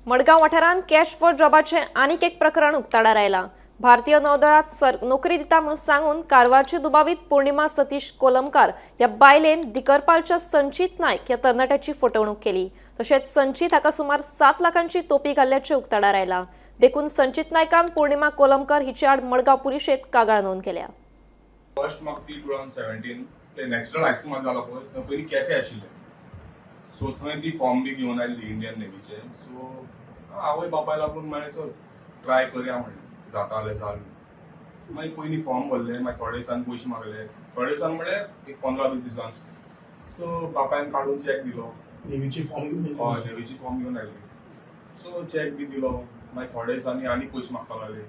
मडगांव वाठारांत cash for जॉबाचें आनीक एक प्रकरण उक्ताडार आयलां. भारतीय नौदळात नोकरी दिता म्हणून सांगून कारवारची दुबावीत पूर्णिमा सतीश कोलमकार ह्या बायलेन दिकरपालच्या संचित नायक ह्या तरणाट्याची फटवणूक केली. तशेंच संचित हाका सुमार 7 लाखांची तोपी घाल्ल्याचें उक्ताडार आयलां. देखून संचित नायकान पूर्णिमा कोलमकर हिचे आड मडगांव पुलिशेंत कागाळ नोंद केल्या. फर्स्ट म्हाका ती 2017 ते नॅचरल हायस्कुलान जालो पळय, थंय पयलीं कॅफे आशिल्ले. सो थंय ती फॉर्म बी घेवन आयल्ली इंडियन नेवीचे. सो आवय बापाय लागून मागीर चल ट्राय करया म्हणलें, जाता जाल्यार जाल. मागीर पयलीं फॉर्म भरलें, मागीर थोडे दिसान पयशे मागले, थोडे दिसान म्हळ्यार एक 15-20 दिसान. सो बापायन काडून चॅक दिलो. नेवीची फॉर्म घेऊन? हय, नेवीची फॉर्म घेवन आयली. सो चॅक बी दिलो. मागीर थोडे दिसांनी आनी पयशे मागपाक लागले,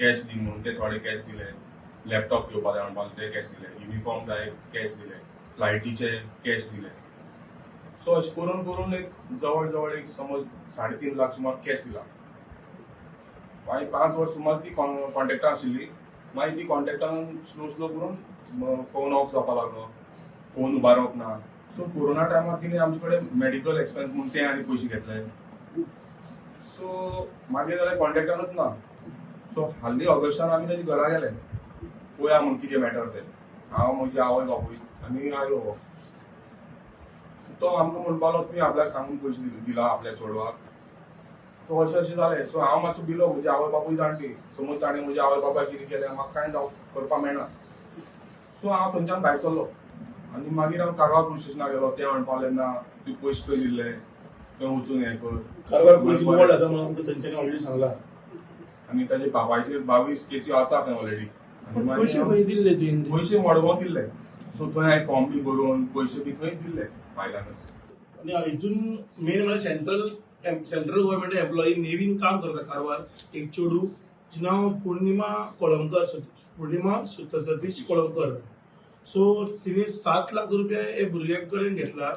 कॅश दी म्हणून. ते थोडे कॅश दिले. लॅपटॉप घेवपा जाय म्हणपाक, ते कॅश दिले. युनिफॉर्म जाय, कॅश दिले. फ्लायटीचे कॅश दिले. सो अशें करून करून एक जवळ जवळ एक समज 3.5 लाख सुमार कॅश दिला. मागीर 5 वर्स सुमार ती कॉन्टेक्टान आशिल्ली. मागीर ती कॉन्टेक्टान स्लो स्लो करून फोन ऑफ जावपा लागलो, फोन उबारप ना. सो कोरोना टायमार तिणें आमचे कडेन मेडिकल एक्सपेन्स म्हणून ते आनी पयशे घेतले. सो मागीर जाल्यार कॉन्टेक्टानूच ना. सो हाल्ली ऑगस्टान आमी तेच्या घरा गेले, पळोवया म्हूण कितें मॅटर तें. हांव, म्हजी आवय बापूय आनी आयलो हो. सो तो आमकां म्हणपाक लागलो, तुमी आपल्याक सांगून पयशे दिला आपल्या चेडवाक. सो अशें अशें जालें. सो हांव मातसो भिलो, म्हजी आवय बापूय जाणटी, समज ताणें म्हज्या आवय बापायक कितें केलें, म्हाका कांय जावं करपाक मेळना. सो हांव थंयच्यान भायर सरलो आनी मागीर हांव कारवार पुलीस स्टेशनार गेलो. ते म्हणपाक लागले, ना, तुवें पयशे खंय दिल्ले, थंय वचून हें कर. कारवार पुलीस इन्वॉल्ड आसा म्हणून आमकां थंयच्यानी ऑलरेडी सांगला. आनी ताजे बापायचेर 22 केसी आसा खंय ऑलरेडी. पयशे खंय दिल्ले तुवें? पयशे मडगांव दिल्ले. सो थंय हांवें फॉर्म बी बरोवन पयशे बी थंयच दिल्ले बायलानच. आनी हितून मेन म्हळ्यार central central government employee Naveen काम करता कारवार एक चेडूं, जिचें नांव पूर्णिमा कोळंबकर, पूर्णिमा सतीश कोळंबकर. सो तिणे 7 लाख रुपया हे भुरग्या कडेन घेतला.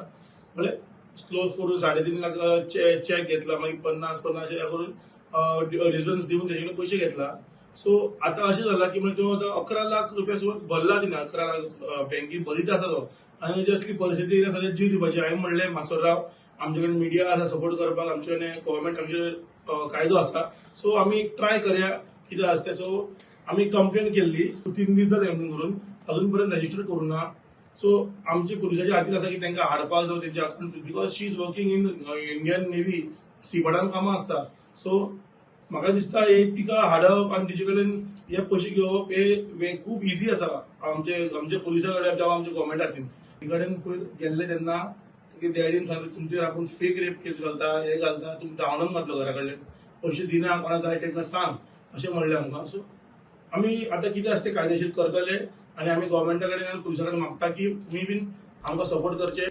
म्हळ्यार स्लो करून 3.5 लाख चॅक घेतला, मागीर 50-50 हे करून रिजन्स दिवन तेजे कडेन पयशे घेतला. सो आतां अशें जालां की म्हणजे तो आतां 11 लाख रुपया सुमार भरला तिणें, 11 लाख बँकेन भरीत आसा तो. आनी असली परिस्थिती येयला जाल्यार जीव दिवपाची. हांवें म्हणलें, मातसो राव, आमचे कडेन मिडिया आसा सपोर्ट करपाक, आमचे कडेन गव्हर्मेंट, आमचे कायदो आसा. सो आमी ट्राय करया कितें आसा तें. सो आमी कंप्लेन केल्ली, 3 दीस जाले कंप्लेन करून, अजून पर्यंत रजिस्टर करूं ना. सो आमचे पुलिसाच्या हातीन आसा की तांकां हाडपाक जावं तेंच्या account, because she is working in Indian Navy, सीबोर्डान कामां आसता. सो म्हाका दिसता हे तिका हाडप आनी तिचे कडेन हे पयशे घेवप हे खूब इजी आसा आमचे आमच्या पुलिसा कडेन जावं आमच्या गव्हर्मेंटा हातीन. ती कडेन पयर गेल्ले तेन्ना डॅडीन सांगलें, तुमचेर आपूण फेक रेप केस घालता, हे घालता, तुमकां धांवडावन घातलो घरा कडल्यान, पयशे दिना, कोणा जाय तांकां सांग अशें म्हणलें आमकां. सो आमी आतां कितें आसा तें कायदेशीर करतले आनी आमी गव्हर्मेंटा कडेन आनी पुलिसा कडेन मागता की तुमी बीन आमकां सपोर्ट करचे.